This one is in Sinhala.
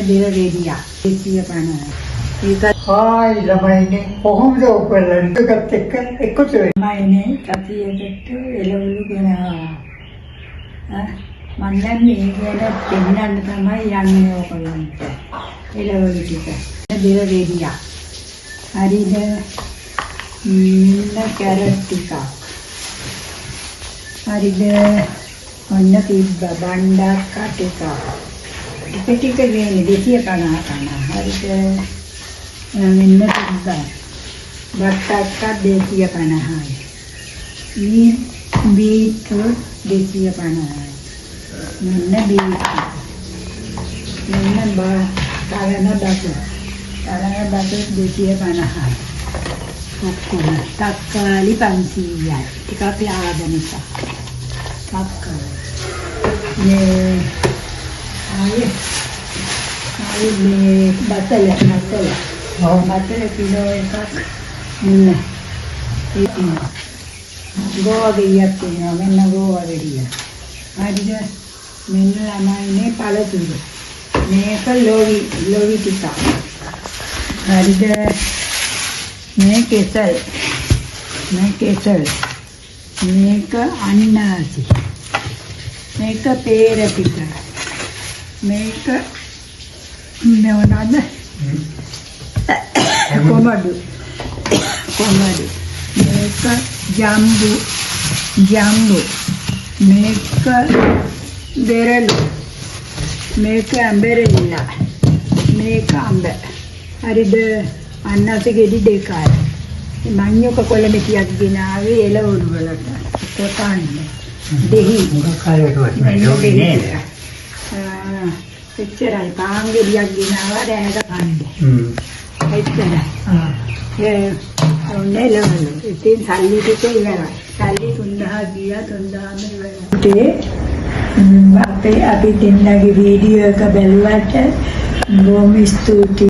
බෙර ගෙඩියක් 250. ඒක හායි ළමයිනේ, කොහොමද ඔයගොල්ලන් එකත් එක්ක එකතු වෙන්නේ? ළමයිනේ, සතියකට එළවලු ගෙනාවා. ඈ, මං දැන් මේ ගැන පෙන්නන්න තමයි යන්නේ ඔයගොල්ලන්ට. එළවලු ටික. බෙර ගෙඩියක්. හරිද? මෙන්න කැරට් ටිකක්. හරිද? ඔන්න තිබ්බ බණ්ඩක්ක ටිකක්. ටික ටික ගේන්නේ 250 50. හරිද? මෙන්න තිබ්බා. බට්ටක්ක 250යි. බීට්‍රූට් 250යි. මෙන්න බීට්‍රූට්. මෙන්න බා තලන බතු. තලන බතු 250යි. ඔක්කොම තක්කාලි 500යි. ටිකක් ලාභ නිසා. තක්කාලි. මේ ආයේ ආයේ මේ බතල බතල. ඔව්. බතල කිලෝ එකක් මෙන්න. ඒ ගෝවා ගෙඩියක් තියෙනවා. මෙන්න ගෝවා ගෙඩිය. හරිද? මෙන්න ළමයිනේ පළතුරු. මේක ලොවි ලොවි ටිකක්. හරිද? මේ කෙසල්. මේ කෙසල්. මේක අන්නාසි. මේක පේර ටික. මේක මේ මොනවාද? කොමඩු. කොමඩු. මේක ජම්බු ජම්බු. මේක දෙරළු. මේක ඇඹරෙල්ලා. මේක අඹ. හරිද? අන්නාසි ගෙඩි දෙකයි. මඤ්ඤොක කොළ මිටියක් ගෙනාවේ එළවලු වලට. කොටන්න. දෙහි. මොකක් හරි වටිනවා ලෝකේ නේද? ආ, එච්චරයි. පාන් ගෙඩියක් ගෙනාවා රැයට කන්න. එච්චරයි. ආ. ඒ ඔන්න එළවලු. ඉතින් සල්ලි ටික ඉවරයි. සල්ලි 3000 ගියා, 3000ම ඉවරයි. අපේ අපි දෙන්නගේ වීඩියෝ එක බැලුවට බොහොම ස්තුතියි.